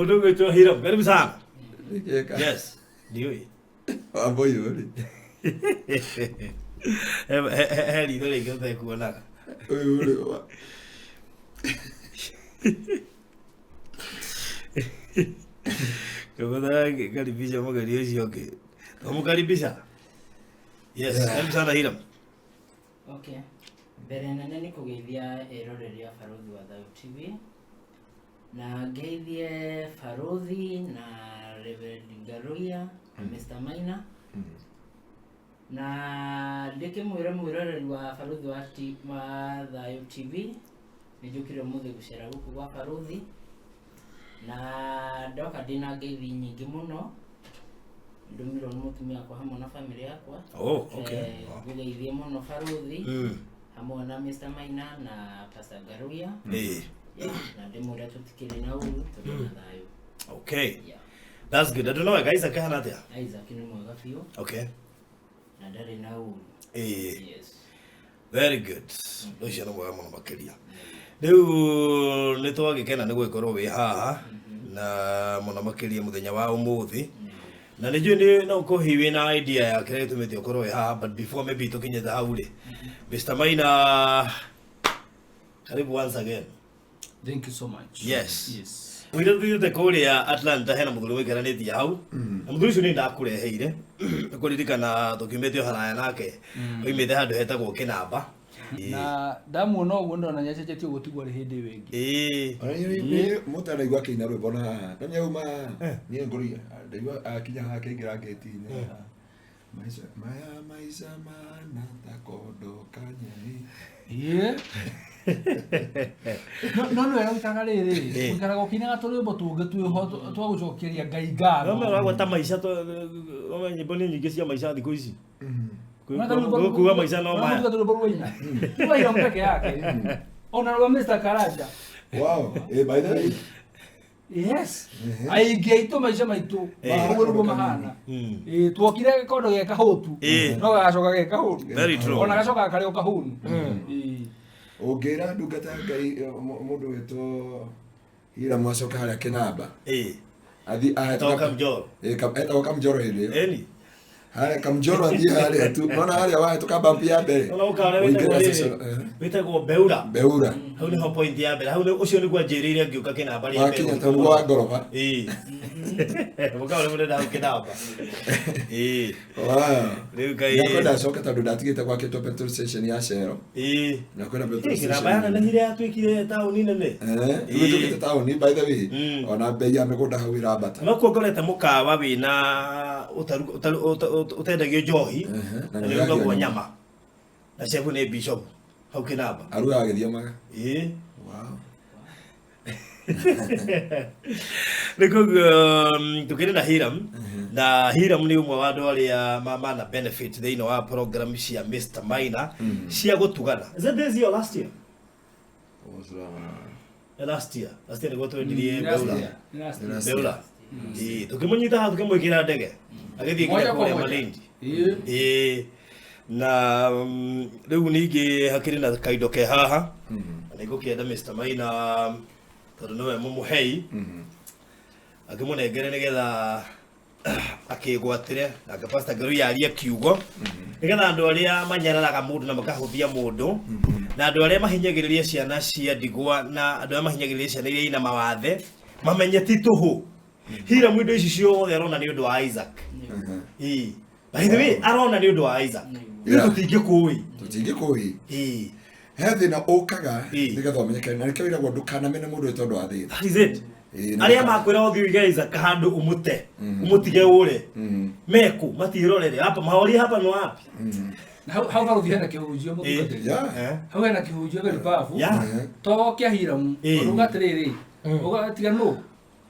Mũndũ ũgwĩtwo Hiram, karibu sana. Nĩkĩka. Yes. Ndiũĩ. Wambũi ũrĩ. He ritho rĩngĩ ũtekuonaga. Ũyũ ũrĩ wa. Tũgũthara karibisha mũgeni ũcio ũngĩ. Tũmũkaribisha. Yes, karibu sana Hiram. Okay. Mbere nene nĩ kũgeithia eroreri a Barũthi wa Thayũ TV na ngeithie Barũthi na Reverend Ngaruiya na Mr. Maina na ndĩkĩmwĩre mwĩroreri wa Barũthi wa, wa Thayũ TV nĩ njũkire ũmũthĩ gũcera gũkũ gwa Barũthi na ndoka ndĩna ngeithi nyingĩ mũno ndũmirwo nĩ mũtumia wakwa hamwe na famĩlĩ yakwa. Oh, okay. Ngũgeithie mũno Barũthi hamwe na Mr. Maina na Pastor Ngaruiya. Yeah, na ndĩmwĩre tũtikĩrĩ na ũru tũrĩ na thayũ. Okay. Yeah. That's good. I don't know, guys, akahana atĩa? Isaac nĩ mwega biũ na ndarĩ na ũru. Yes. Very good. Ũcio nĩ mwega mũno makĩria. Rĩu nĩ twagĩkena nĩ gũgĩkorwo wĩ haha na mũno makĩria mũthenya wa ũmũthĩ. Na nĩ njũĩ nĩ no ũkorwo hihi wĩna idea ya kĩrĩa gĩtũmĩte ũkorwo wĩ haha, but before maybe tũkinyĩte hau rĩ, Mr. Maina, karibu once again. Thank you so much. Yes. Yes. Mũira tũthiĩte kũrĩa Atlanta hena mũthuri wĩkaranĩtie hau na mũthuri ũcio nĩ ndakũreheire kũririkana tũkiumĩte o haraya nake oimĩte handũ hetagwo Kĩnamba. Na ndamuona ũguo ndona nĩacenjetie ũguo tiguo arĩ hĩndĩ ĩyo ĩngĩ. Ona niĩ mũtanaigua akĩina rwĩmbo na haha. Na nĩauma haha. Niĩ ngũria ndaigua akinya haha akĩingĩra ngĩti-inĩ. Maisha maya maisha mana ta kondo kanyai. Ĩĩ. No nĩ wega gũikaraga rĩrĩ, gũikaraga ũkĩinaga tũrwĩmbo tũngĩ twĩho twa gũcokeria Ngai ngatho. No ũragweta maica no nyĩmbo nĩ nyingĩ cia maica thikũ ici. Kuga maica no maya. Ũrona rwĩmbo rwaina. Ti rwa Hiram peke yake. Ona rwa Mr. Karanja. Wow. By the way. Yes. Aingĩ aitũ maica maitũ ũguo nĩguo mahana. Tuokire gĩkondo ge kahũtu no gagacoka ge kahũnu. Very true. Ona gacokaga karĩ o kahũnu. Ũngĩra ndungata ya Ngai mũndũ wĩtwo Hiram acoke harĩa Kĩnamba. Athiĩ Etagwo Kamjoro. Etagwo Kamjoro hĩndĩ ĩyo. Ĩni. Harĩa Kamjoro athiĩ harĩa tu. Nona harĩa wahĩtũka bump ya mbere. Ona ũka harĩa Ũingĩra wĩtagwo rĩrĩ. station, Wĩtagwo Beura. Beura. Hau nĩho point ya mbere. Hau ũcio nĩguo anjĩrĩire ngĩũka Kĩnamba rĩa mbere. Wakinya ta mũgo wa ngoroba. Mũkawa ũrĩa mũnene hau Kĩnamba. Wow. Rĩu Ngai. Nĩakwenda acoke tondũ ndatigĩte gwakĩtwo petrol station ya Shell. Nĩakwenda petrol station. Kĩnamba yanenehire yatuĩkire taũni nene. Rĩu ĩtuĩkĩte taũni by the way. Ona bei ya mĩgũnda hau ĩrambata. No kuo ngorete mũkawa wĩna ũtendagio njohi Na na nĩ nĩũrugagwo ũragio nyama. Na chef nĩ bishop hau Kĩnamba. Arugaga gĩthiomaga. Wow. Nĩ koguo tũkĩrĩ na Hiram na Hiram nĩ ũmwe wa andũ arĩa mana benefit thĩinĩ wa program cia Mr. Maina cia gũtugana. Is it this year or last year? Was, Last year. Last year nĩguo twendirie Last Beura. year. Last year. Last year. Beura. Tũkĩmũnyita haha tũkĩmwĩkĩra ndege agĩthiĩ nginya Moja kwa kũrĩa moja. Malindi. Na rĩu ningĩ hakĩrĩ na kaindo ke haha na nĩngũkĩenda Mr. Maina tondũ nĩwe mũmũhei akĩmũnengere nĩgetha akĩgwatĩre nake Pastor Ngaruiya arie kiugo nĩgetha andũ arĩa manyararaga mũndũ na makahũthia mũndũ na andũ arĩa mahinyagĩrĩria ciana cia ndigwa na andũ arĩa mahinyagĩrĩria ciana iria ina mawathe mamenye ti tũhũ Hiram indo ici ciothe arona nĩ ũndũ wa Isaac. By the way, arona nĩ ũndũ wa Isaac. Yeah. Ithuĩ tũtingĩkũĩ. Tũtingĩkũĩ. He thĩna ũkaga nĩgetha ũmenyekane na nĩkĩo wĩragwo ndũkanamene mũndũ wĩ tondũ wa thĩna. That is it. Na Arĩa makwĩra ũthiĩ ũige Isaac handũ ũmũte, ũmũtige ũre. Meku matirorere hapa mahoria hapa ni wapi? Na hau barũthi hena kĩhunjio mũtungatĩri. Yeah. Hau hena kĩhunjio very powerful. Yeah. To kĩa Hiram. Ũruga atĩrĩrĩ. Uga tiga nũ?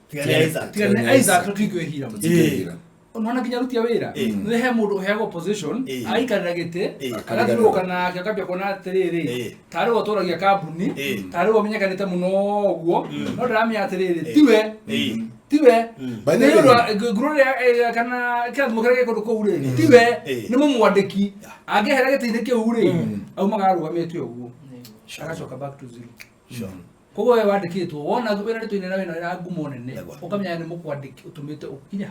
Tiga nĩ Isaac. Tiga nĩ Isaac tũtingĩũĩ Hiram. Tũtingĩũĩ Hiram. Unaona nginya aruti a wĩra nĩ he mũndũ ũheagwo position agaikarĩra gĩtĩ agathiũrũrũka nake akambia kuona atĩrĩrĩ tarĩ we ũtũragia kambuni tarĩ we ũmenyekanĩte mũno ũguo no ndaramenya atĩrĩrĩ tiwe tiwe By the nĩ way- ũndũ wa nguru ĩrĩa kana kĩrathimo kĩrĩa gĩ kũndũ kũu rĩ tiwe nĩ mũmwandĩki angĩehera gĩtĩ-inĩ kĩu rĩ aumaga arũgamĩte ũguo agacoka back to zero. Sure. Koguo we wandĩkĩtwo wona wĩna rĩtwa inene na wĩna ngumo nene Nĩguo. ũkamenya nĩ mũkwandĩki ũtũmĩte ũkinya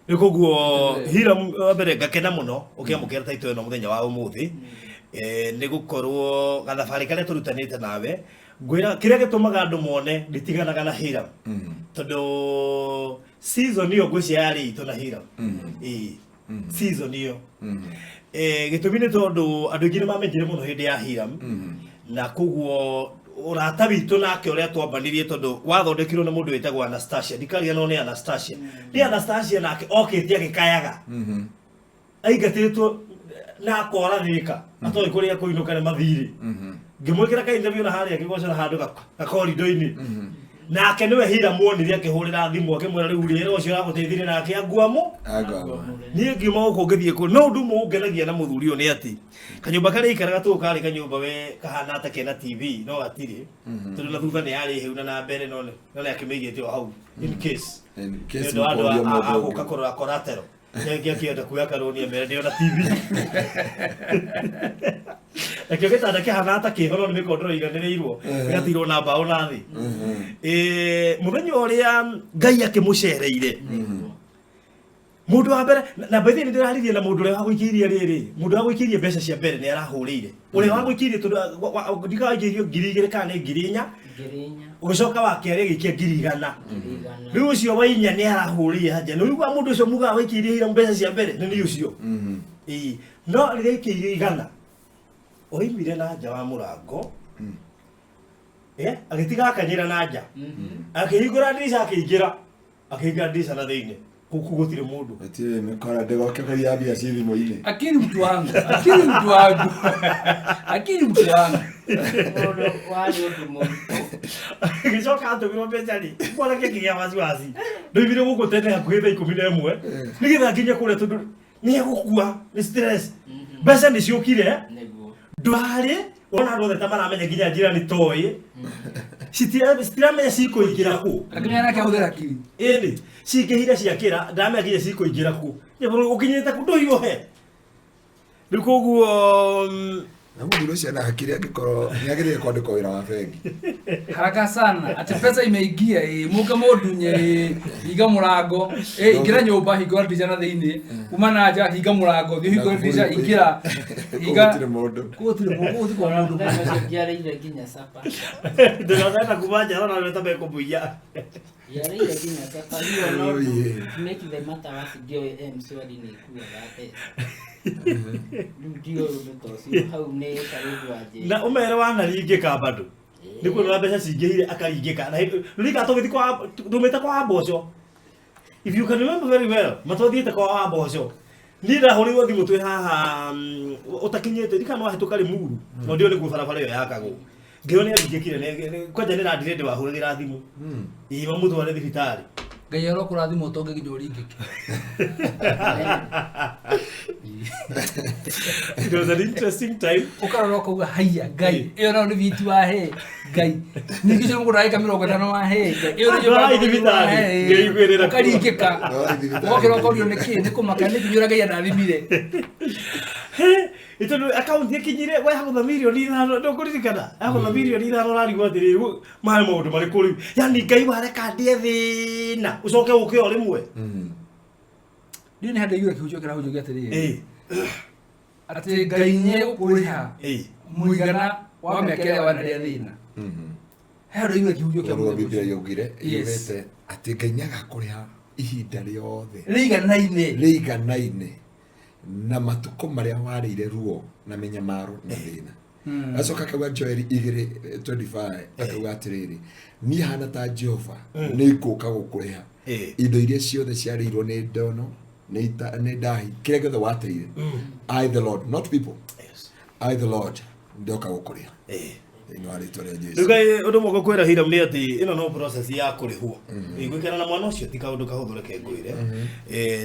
Nĩ koguo Hiram wa mbere ngakena mũno ũkĩamũkĩra taito ĩno mũthenya wa ũmũthĩ. Nĩ gũkorwo gathabarĩ karĩa tũrutanĩte nawe ngwĩra kĩrĩa gĩtũmaga andũ mone nditiganaga na Hiram tondũ season ĩyo ngwĩciria yarĩ itũ na Hiram. Ĩĩ, season ĩyo gĩtũmi nĩ tondũ andũ aingĩ nĩ mamenyire mũno hĩndĩ ya Hiram na koguo ũrata witũ nake ũrĩa twambanirie tondũ wathondekirwo nĩ mũndũ wĩtagwo Anastasia, ndikaria no nĩ Anastasia, nĩ Anastasia nake okĩte agĩkayaga aingatĩtwo na akora thĩka atoĩ kũrĩa kũinũka nĩ mathirĩ. Ngĩmwĩkĩra ka interview na harĩa kĩgocora handũ gakorido-inĩ nake nĩwe Hiram muonire akĩhũrĩra thimũ akĩmwĩra rĩu rĩera ũcio ũragũteithirie nake anguamo. Niĩ ngiuma gũkũ ngĩthiĩ kũ no ũndũ ũmwe ũngenagia na mũthuri ũyũ nĩ atĩ kanyũmba karĩa aikaraga tũũ karĩ kanyũmba we kahana ta kena TV no gatirĩ tondũ na thutha nĩ yarĩ hĩu na na mbere no nĩ akĩmĩigĩte o hau in case In case nĩ ũndũ wa andũ mũkoria mũndũ a ũngĩ. gũka kũrora collateral nĩngĩ akĩenda kuoya karũni emere ndĩona TV nakĩo gĩtanda kĩhana ta kĩho no nĩ mĩkondoro ĩiganĩrĩirwo ĩgatirwo na mbaũ na thĩ. Mũthenya ũrĩa Ngai akĩmũcereire mũndũ wa mbere na by the way nĩ ndĩraririe na mũndũ ũrĩa wagũikĩirie rĩrĩ, mũndũ ũrĩa wagũikĩirie mbeca cia mbere nĩ arahũrĩire ũrĩa wagũikĩirie tondũ ndikawagũikĩirio 2,000 kana nĩ 4,000. 4,000. Ũgĩcoka wa kerĩ agĩikia 100,000. 100,000. Rĩu ũcio wa inya nĩ arahũrĩire hanja nĩ ũiguaga mũndũ ũcio mugaga waikĩirie ira mbeca cia mbere nĩ niĩ ũcio. Ĩĩ, no rĩrĩa aikĩirie 100 oimire na nja wa mũrango agĩtiga akanyĩra na nja akĩhingũra ndirica akĩingĩra akĩhingũra ndirica na thĩinĩ gũkũ gũtirĩ mũndũ. Gũtirĩ mĩkora ndĩgoke kũiya mbia ci thimũ-inĩ. Akili mtu wangu, akili mtu wangu, akili mtu wangu. Mũndũ warĩ ũndũ mũritũ. Gĩcoka atũmirwo mbeca rĩ mwanake akĩgĩa wasiwasi ndoimire gũkũ tene hakuhĩ thaa 11 nĩgetha nginye kũrĩa tondũ nĩ egũkua nĩ stress. Mbeca nĩ ciũkire Nĩguo. ndwarĩ wona andũ othe ta maramenya nginya njĩra nĩ toĩ citiramenya cikũingĩra kũ. Lakini anake ahũthĩra akili. Ĩni cingĩhire ciakĩra ndamenya nginya cikũingĩra kũ ũkinyĩte kũ ndũhiũhe rĩu koguo Na mũthuri ũcio ena hakiri angĩkorwo nĩ agĩrĩire kwandĩkwo wĩra wa bengi. Haraka sana ati pesa imeingia muke mũndunye hinga mũrango ingĩra nyũmba hingũra ndirica na thĩinĩ uma na nja hinga mũrango thiĩ hingũre ndirica ingĩra hinga Kũu gũtirĩ mũndũ. kũu gũtirĩ mũndũ kũu gũtirĩ Ona mũndũ. mũthenya ũcio ngĩarĩire nginya capa. Ndĩratheta kuma nja ona nĩ ta mekũmũiya. Ngĩarĩire nginya capa. Rĩu ona Oh, ũndũ yeah. to make the matter worse ndiũĩ M-Shwari nĩ ĩkuaga mbeca. Rĩu ndiũĩ ũndũ ta ũcio hau nĩ barũthi wa Na Jesũ. ũmere wanaringĩka bado nĩ kuona mbeca cingĩhire akaringĩka na rĩrika tũgĩthiĩ kwa tumĩte kwa mboco if you can remember very well matwathiĩte kwa wa mboco niĩ ndahũrĩirwo thimũ twĩ haha ũtakinyĩte ndikana wahĩtũka Limuru no ndio nĩguo barabara ĩyo yakagwo ngĩona nĩ aringĩkire kwanja nĩ randire ndĩwahũragĩra thimũ ĩĩ mamũtware thibitarĩ. Ngai arokũrathima ũtonge nginya ũringĩke. It was an interesting time. Ũkarora ũkauga haiya Ngai ĩyo nayo nĩ viti wa he Ngai ningĩ ũcio mũgũnda wa ĩka 50 wa he Ngai ĩyo nĩ Ndwara thibitarĩ, ngĩiguĩrĩra kuo. ũkaringĩka Ndwara thibitarĩ. ũgokĩra ũkorio nĩ kĩ nĩ kũmaka nĩ kinya ũrĩa Ngai andathimire. Ĩtondũ akaunti ĩkinyire we hagũtha 5 mirioni ndũkũririkana hagũtha 5 mirioni ũrarigwo atĩrĩrĩ marĩ maũndũ marĩkũ rĩu yani Ngai wareka ndĩe thĩna ũcoke ũke o rĩmwe. Ndiũĩ nĩ handũ ndaiguire kĩhunjio kĩrahunjio atĩrĩrĩ Ĩĩ. atĩ Ngai nĩegũkũrĩha Ĩĩ. mũigana wa mĩaka ĩrĩa wanarĩa thĩna. He handũ ndaiguire kĩhunjio kĩa Ũguo mũthemba Biblia ũcio. yaugire Yes. yugĩte atĩ Ngai nĩagakũrĩha ihinda rĩothe rĩiganaine rĩiganaine na matukũ marĩa warĩire ruo na mĩnyamaro na thĩna. Acoka akauga Joeli 2:25 akauga atĩrĩrĩ niĩ hana ta Jehova nĩ ngũka gũkũrĩha indo iria ciothe ciarĩirwo nĩ ndono nĩ ndahi kĩrĩa gĩothe wateire. I the Lord, not people. Yes. I the Lord ndoka gũkũrĩha thĩinĩ wa rĩtwa rĩa Rĩu Jesũ. Ngai ũndũ ũmwe ngũkwĩra Hiram nĩ atĩ ĩno no process ya kũrĩhwo. Gũikara na mwana ũcio ti kaũndũ kahũthũ reke ngwĩre.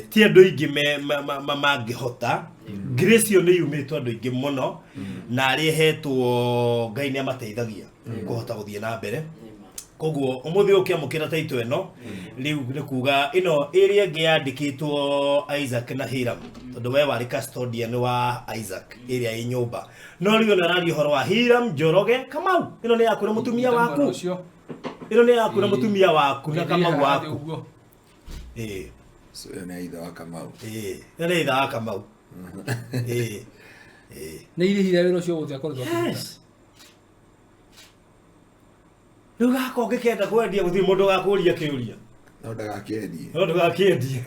Ti andũ aingĩ mangĩhota. Grace ĩyo nĩ yumĩtwo andũ aingĩ mũno na arĩa ĩhetwo Ngai nĩ amateithagia kũhota gũthiĩ na mbere. Koguo umuthi ukiamukira taito ino riu ni kuga ino ĩrĩa ĩngĩ yandĩkĩtwo Isaac na Hiram tondu we warĩ custodian wa Isaac ĩrĩa ĩ nyũmba no rĩu ĩno ĩraria ũhoro wa Hiram Njoroge Kamau ĩno nĩ yaku na mũtumia waku ĩno nĩ yaku na mũtumia waku na Kamau waku ĩĩ. So ĩyo nĩ ya ithe wa Kamau. Ĩĩ, ĩno nĩ ithe wa Kamau. Ĩĩ, ĩĩ. Nĩ irĩhire wĩra ũcio wothe akoretwo akĩruta. Yes. Rĩu gaka ũngĩkenda kwendia gũtirĩ mũndũ ũgakũria kĩũria. No ndagakĩendie. No ndũgakĩendie.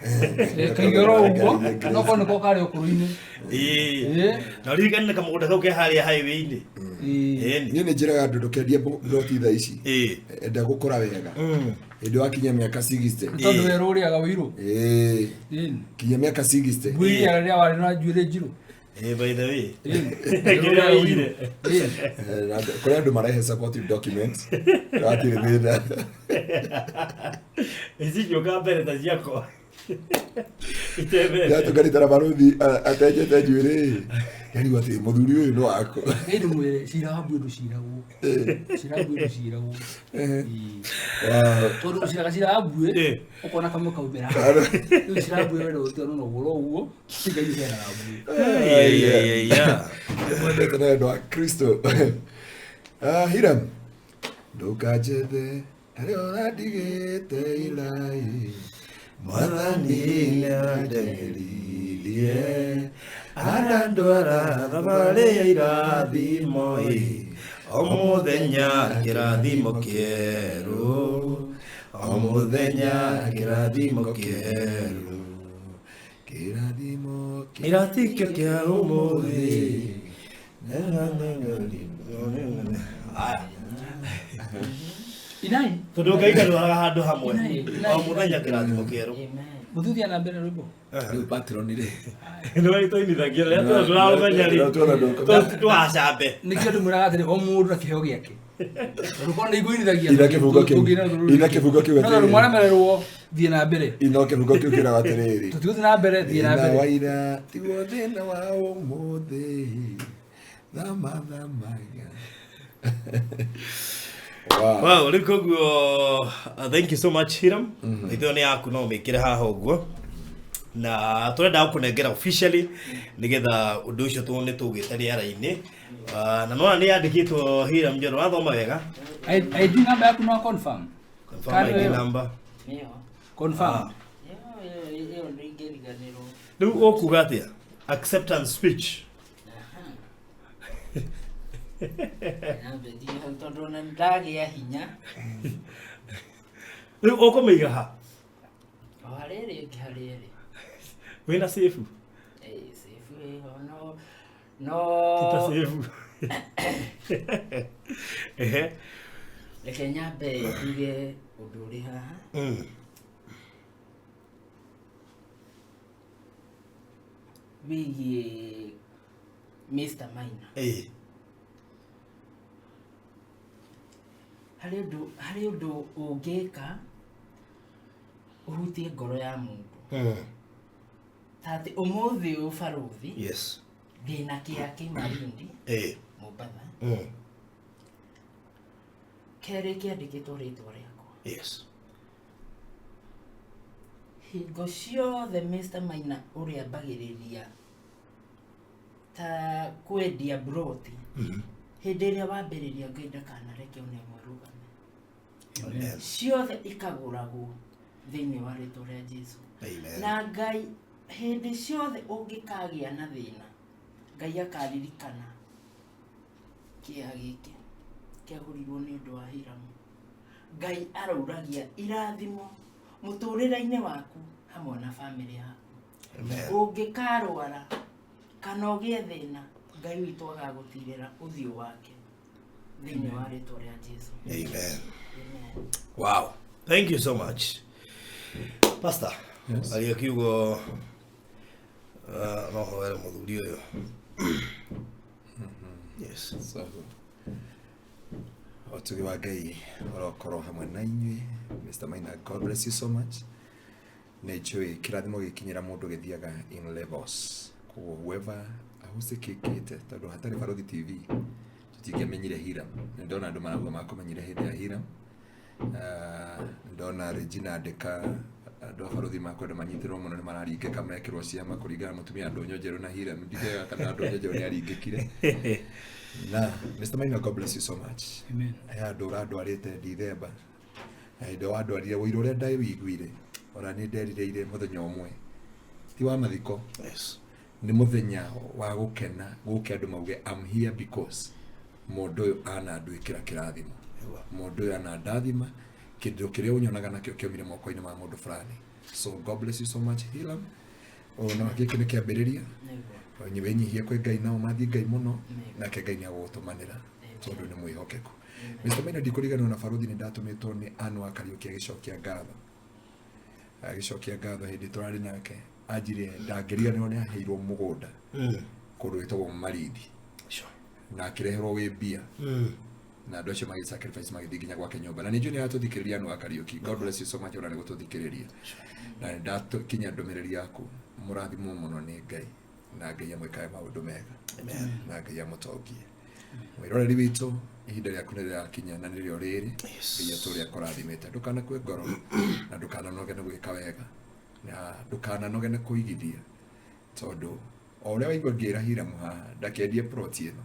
Kaige oro ũguo no korwo nĩko karĩ ũkũrũ-inĩ. Ĩĩ. Na ũririkane kamũgũnda kau ke harĩa highway-inĩ. Ĩĩ. Niĩ nĩ njĩraga andũ ndũkendie mburoti thaa ici. Ĩĩ. Enda gũkũra wega. Hĩndĩ wakinya mĩaka 60. Nĩ tondũ werũ ũrĩaga ũirũ. Ĩĩ. Kinya mĩaka 60. Mbui ĩrĩaga rĩrĩa warĩ na njuĩrĩ njirũ. Ĩĩ, by the way. Ĩĩ. Kĩrĩa oigire. Kũrĩ andũ marehe supportive documents. Hatirĩ thĩna. Ici ciũka mbere ta ciakwa. Itembete. Yatũnganĩte na barũthi atenjete njuĩrĩ. Yarigwo atĩ mũthuri ũyũ nĩ wakwa. Ĩĩ ndĩmwĩre cira wa mbuĩ ndũciragwo. Cira wa mbuĩ ndũciragwo. Wow. Tondũ ũciraga cira wa mbuĩ Ĩĩ. ũkona kamwe kaumĩra. Rĩu cira wa mbuĩ wenda gũtiganwo na ũgũra ũguo Ngai ũheanaga mbuĩ. Nĩmwendete na wendo wa Kristo. Hiram, ndũkanjethe harĩa ũrandigĩte ilai. Mwathani nĩandeng'eririe, Arandwara thabarĩ ya irathimo ĩ, o mũthenya kĩrathimo kĩerũ, o mũthenya kĩrathimo kĩerũ, Kĩrathimo kĩrathimo kĩa ũmũthĩ. Aya. Inai. Tondũ Ngai ndarwaraga handũ hamwe, Inai, inai. o mũthenya kĩrathimo kĩerũ. Amen. Mũthuri na mbere rwĩmbo. Rĩu patron rĩ. Nĩ tũinithagia rĩrĩa tũraũmenya rĩ, Rĩrĩa tuona ndũkũmenya. tũgacambe. Nĩkĩo ndĩmwĩraga atĩrĩ o mũndũ na kĩheo gĩake. Tondũ korwo nĩ iguinithagia Ina kĩbungo kĩu. Ina kĩbungo kĩu No tondũ atĩrĩrĩ. mwaremererwo thiĩ na mbere. Ino kĩbungo kĩu kĩraga atĩrĩrĩ. Tũtigũthiĩ na mbere thiĩ na Thĩna mbere. wa ira tiguo thĩna wa ũmũthĩ. Thama thamaga. Wow. Wow, rĩu koguo thank you so much Hiram. Ithuĩ nĩ yaku no ũmĩkĩre haha ũguo. Na tũrenda gũkũnengera officially nĩgetha ũndũ ũcio nĩ tũgĩte rĩera-inĩ. Na nona nĩ yandĩkĩtwo Hiram Njoro, wathoma wega. ID number yaku no confirm. Confirm Kando ID ĩyo. number. Nĩyo. Confirm. Ĩyo ĩyo ndingĩriganĩrwo. Rĩu ũkuga atĩa? Acceptance speech. Aha. Nyambe thiĩ hau tondũ ona ndagĩa hinya. Rĩu ũkũmĩiga ha? O harĩa ĩrĩ ĩngĩ harĩa ĩrĩ. Wĩna safe? Ĩĩ, safe ĩho no no Ti ta safe. Ehe. Reke nyambe njuge ũndũ ũrĩ haha. Wĩgiĩ Mr. Maina. Ĩĩ. Harĩ ũndũ harĩ ũndũ ũngĩka ũhutie ngoro ya mũndũ. Ta atĩ ũmũthĩ ũyũ barũthi Yes. ndĩna kĩa kĩ Malindi Ĩĩ. Mombatha. Kerĩ kĩandĩkĩtwo rĩtwa rĩakwa. Yes. Hingo ciothe Mr. Maina ũrĩa ambagĩrĩria ta kwendia broti hĩndĩ ĩrĩa wambĩrĩria Ngai ndakanareke one ĩmwe ĩrũgame. Amen. Ciothe ikagũragwo thĩinĩ wa rĩtwa rĩa Jesu. Amen. Na Ngai hĩndĩ ciothe ũngĩkagĩa na thĩna Ngai akaririkana kĩeha gĩkĩ kĩagũrirwo nĩ ũndũ wa Hiramu. Ngai arauragia irathimo mũtũrĩre-inĩ waku hamwe na bamĩrĩ yaku. Amen. Ũngĩkarwara kana ũgĩe thĩna Ngai witũ agagũtirĩra ũthiũ wake thĩinĩ wa rĩtwa rĩa Jesu. Amen. Amen. Wow. Thank you so much. Pastor. Yes. Aria kiugo no hoere mũthuri ũyũ. Yes. So, ũtugi wa Ngai ũrokorwo hamwe na inyuĩ. Mr. Maina, God bless you so much. Nĩ njũĩ kĩrathimo gĩkinyĩra mũndũ gĩthiaga in levels. Koguo whoever ahũcĩkĩkĩte tondũ hatarĩ Barũthi TV tũtingĩamenyire Hiram. Nĩ ndona andũ marauga makũmenyire hĩndĩ ya Hiram. Ndona Regina Ndeka andũ a barothi makwenda manyitĩrwo mũno nĩ mararingĩka mekĩrwo ciama kũringana na mũtumia Ndũnyũ Njerũ na Hiram ndikega kana Ndũnyũ Njerũ nĩ aringĩkire na Mr. Maina, God bless you so much. Amen. He andũ ũrandwarĩte Dithemba na hĩndĩ wandwarire ũira ũrĩa ndawĩiguire ona nĩ nderirĩire mũthenya ũmwe ti wa mathiko. Yes. Nĩ mũthenya wa gũkena gũke andũ mauge, "I'm here because mũndũ ũyũ anandwĩkĩra kĩrathimo, mũndũ ũyũ anandathima, kĩndũ kĩrĩa ũnyonaga nakĩo kĩomire moko-inĩ ma mũndũ fulani." So God bless you so much, Hiram. Ona gĩkĩ nĩ kĩambĩrĩria. Nĩguo. Wĩnyihie kwĩ Ngai na ũmathie Ngai mũno. Nĩguo. Nake Ngai nĩ agũgũtũmanĩra tondũ nĩ mwĩhokeku. Mr. Maina, ndikũriganĩrwo na barothi nĩ ndatũmĩtwo nĩ Ann wa Kariũki agĩcokia ngatho, hĩndĩ tũrarĩ nake anjire ndangĩriganĩrwo nĩ aheirwo mũgũnda kũndũ gwĩtagwo Marindi. Sure. Na akĩreherwo wĩ mbia na andũ acio magĩ sacrifice magĩthiĩ nginya gwake nyũmba na nĩ njũĩ nĩ aratũthikĩrĩria. Ann wa Kariũki, God bless you so much ona nĩ gũtũthikĩrĩria na nĩ ndakinya ndũmĩrĩri yaku. Mũrathimwo mũno nĩ Ngai na Ngai amwĩkage maũndũ mega na Ngai amũtongie. Mwĩroreri witũ, ihinda rĩaku nĩ rĩrakinya na nĩrĩo rĩrĩ. Ngai atũrĩa akũrathimĩte, ndũkanakue ngoro na ndũkananoge nĩ gwĩka wega na ndũkananoge nĩ kũigithia tondũ o ũrĩa waigua ngĩra Hiramu haha ndakendie plot ĩno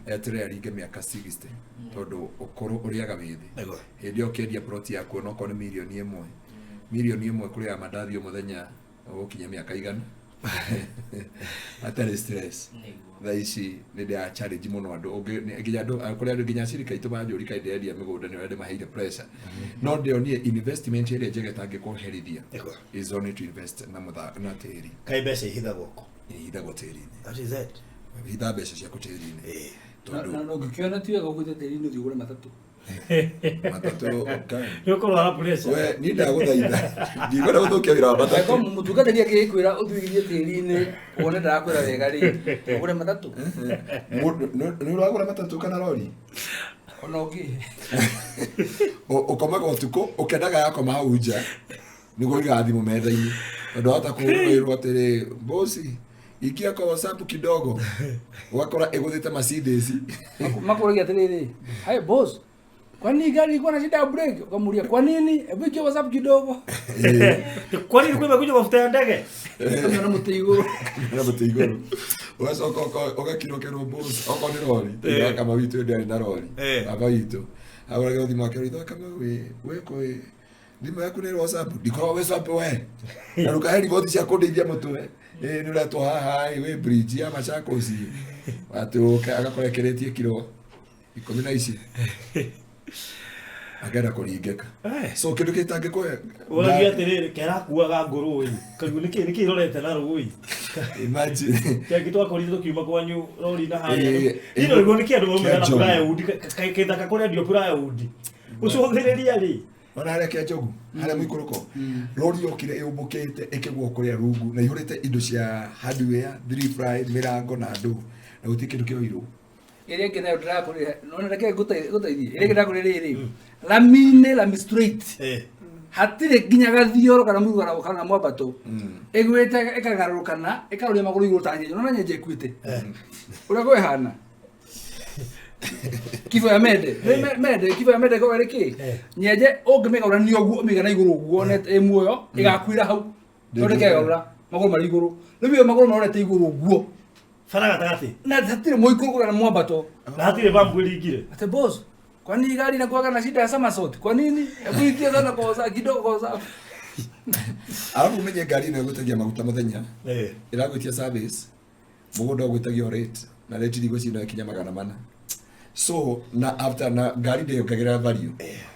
eterere aringe mĩaka 60 tondũ ũkũrũ ũrĩaga wĩthĩ. Nĩguo. Hĩndĩ ĩyo ũkĩendia plot yaku onokorwo nĩ mirioni 1, mirioni 1 kũrĩaga mandathi o mũthenya ũgũkinya mĩaka 100 hatarĩ stress. Nĩguo. Thaa ici nĩ ndĩra challenge mũno andũ nginya andũ kũrĩ andũ nginya acirika aitũ manjũri kaĩ ndĩrendia mĩgũnda nĩ ũrĩa ndĩmaheire pressure no ndĩonie investment ĩrĩa njega ĩtangĩkũherithia Nĩguo. is only to invest na mũtha na tĩri. Kaĩ mbeca ihithagwo kũ? Ihithagwo tĩri-inĩ. That is it. Hitha mbeca ciaku tĩri-inĩ. Na Tondũ na ũngĩkĩona ti wega ũgwĩte tĩri-inĩ ũthiĩ ũgũre matatũ. Matatũ ũka- Nĩ ũkũrwara pressure. We niĩ ndagũthaitha ndikwenda gũthũkia wĩra wa matatũ. Angĩkorwo mũtungatĩri akĩkwĩra ũthuithie tĩri-inĩ wone ndarakwĩra wega rĩ, ũgũre matatũ. Mũndũ nĩ ũragũra matatũ kana rori? Ona ũngĩ. Ũkomaga ũtukũ ũkendaga yakoma hau nja nĩguo ũigaga thimũ metha-inĩ tondũ wahota kũrwo atĩrĩ, "Bosi, ingia kwa WhatsApp kidogo," ũgakora ĩgũthĩte Mercedes. Makũragia atĩrĩrĩ, "Hi boss, kwani gari ilikuwa na shida ya breki?" Ukamuulia, "Kwa nini? Hebu ingia WhatsApp kidogo." Kwa nini kumekuja mafuta ya ndege? Ũkamĩona mũtĩ igũrũ. Na mũtĩ igũrũ ũgacoka ũgakirokerwo, "Boss," okorwo nĩ rori Eh. kama witũ ndĩarĩ na rori. Baba witũ agũragĩrwo thimũ akerwo kama wĩ kwĩ thimũ yaku nĩ WhatsApp, ndikoragwo WhatsApp we na ndũkahe riboti cia kũndeithia mũtwe. Ĩ nĩ ũretwo haha ĩ wĩ bridge ya Machakos atĩ ũke agakora ĩkĩrĩtie kiro 10 na ici akenda kũringĩka. So kĩndũ gĩtangĩkũhe Ũragia atĩrĩrĩ kerakuaga ngũrũĩ kaigua nĩkĩ irorete na rũĩ. Imagine. Kĩangĩ twakorire tũkiuma kwanyu rori na harĩa. Eh, Niĩ no nĩguo nĩkĩ andũ maumĩra na Kĩa Njogu. plywood kĩthaka kũrendio plywood ũcũthĩrĩria rĩ. Ona harĩa kĩa Njogu harĩa mũikũrũko rori yokire ĩũmbũkĩte ĩkĩgwa kũrĩa rungu na ihũrĩte indo cia hardware, three fly, mĩrango na ndũ na gũtirĩ kĩndũ kĩoirwo. Ĩrĩa ĩngĩ nayo ndĩrakũrĩra nona reke ngũteithie ĩrĩa ĩngĩ ndĩrakũrĩra rĩrĩ lami-inĩ, lami straight, hatirĩ nginya gathioro kana mũigũ kana mwambato, ĩgwĩte ĩkagarũrũkana ĩkaroria magũrũ igũrũ ta nyenje. Nona nyenje ĩkuĩte ũrĩa kwĩhana kifo ya mende. Nĩ mende kifo ya mende koga rĩkĩ nyenje ũngĩmĩgarũrania ũguo ũmĩige na igũrũ ũguo one ĩ muoyo ĩgakuĩra hau tondũ ĩkegarũra magũrũ marĩ igũrũ rĩu ĩyo magũrũ marorete igũrũ ũguo. Bara gatagatĩ. Na hatirĩ mũikũrũko kana mwambato. Na hatirĩ bambu ĩringire. Ate boss, kwani gari inakuwaga na shida ya somersault? Kwa nini? Hebu ingia sana kwa WhatsApp kidogo kwa WhatsApp. Arabu ũmenye ngari ĩno ĩgũtegia maguta mũthenya, ĩragwĩtia service, mũgũnda ũgwĩtagio rate na rate ndigwĩciria no ĩkinya 400. So na after na ngari ndĩyongagĩrĩra value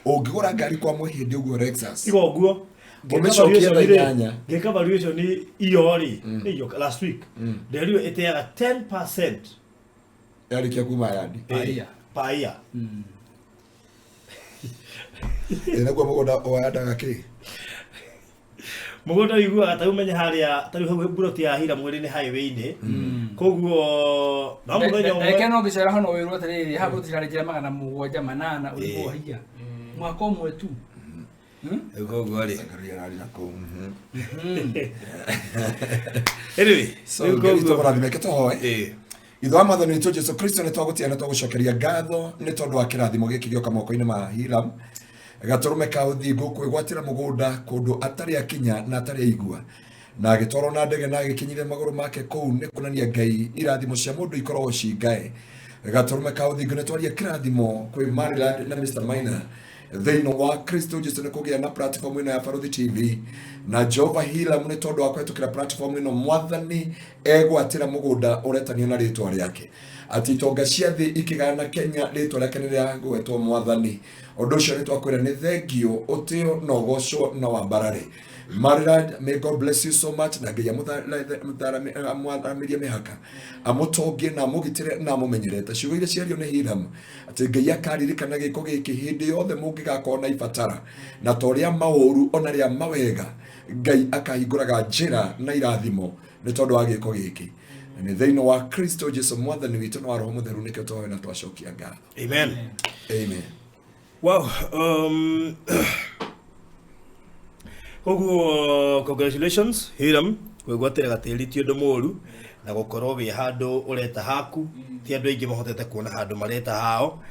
ũngĩgũra ngari kwa mũhĩndĩ ũguo Lexus Tiga ũguo. Ũmĩcokie thaa 8. Ngĩka valuation iyo rĩ nĩ iyo last week nderirwo ĩteaga 10% yarĩkia kuma yandi. Per year. Per year. Ĩ naguo mũgũnda wayandaga kĩ? Mũgũnda ũiguaga ta umenye harĩa ta rĩu hau mburoti ya Hira mwĩrĩ nĩ highway-inĩ koguo no mũthenya ũmwe. Reke no ngĩcera hano wĩrwo atĩrĩrĩ haha tũtirarĩkĩra 700 800 ũrĩhwo haiya mwaka ũmwe tu. Koguo rĩ Ngari ararĩ na kũu. Anyway, So rĩu Ngai witũ koguo mũrathime tũhoe. Ithe wa mwathani witũ Jesu Kristo nĩ twagũtĩa na twagũcokeria ngatho nĩ tondũ wa kĩrathimo gĩkĩ gĩoka moko-inĩ ma Hiram. Gatũrũme ka Ũthingu kwĩgwatĩra mũgũnda kũndũ atarĩ akinya na atarĩ aigua, na agĩtwarwo na ndege na agĩkinyithia magũrũ make kũu, nĩ kuonania Ngai irathimo cia mũndũ ikoragwo cingae. Gatũrũme ka Ũthingu nĩ twaria kĩrathimo kwĩ Maryland na Mr. Maina thĩinĩ wa Kristo Jesu nĩ kũgĩa na platform ĩno ya Barũthi TV na Jehova Hiram, nĩ tondũ wa kũhetũkĩra platform ĩno Mwathani egwatĩra mũgũnda ũretanio na rĩtwa rĩake, atĩ itonga cia thĩ ikĩgana Kenya rĩtwa rĩake nĩ rĩagwetwo. Mwathani, ũndũ ũcio nĩ twakwĩra nĩ thengio, ũtĩo na ũgocwo na wambarare. Maryland, may God bless you so much, na Ngai amũtharamĩrie mĩhaka, amũtongie na amũgitĩre na amũmenyerere ta ciugo iria ciario nĩ Hiram, atĩ Ngai akaririkana gĩko gĩkĩ hĩndĩ yothe mũngĩgakorwo na ibatara, na ta ũrĩa maũru ona rĩa mawega Ngai akahingũraga njĩra na irathimo nĩ tondũ wa gĩko gĩkĩ. Na nĩ thĩinĩ wa Kristo Jesu Mwathani witũ na wa Roho Mũtheru nĩkĩo twahoya na twacokia ngatho. Amen. Amen. Wow. Koguo congratulations Hiram, kwĩgwatĩra gatĩri ti ũndũ mũru, na gũkorwo wĩ handũ ũreta haku ti andũ aingĩ mahotete kuona handũ mareta hao.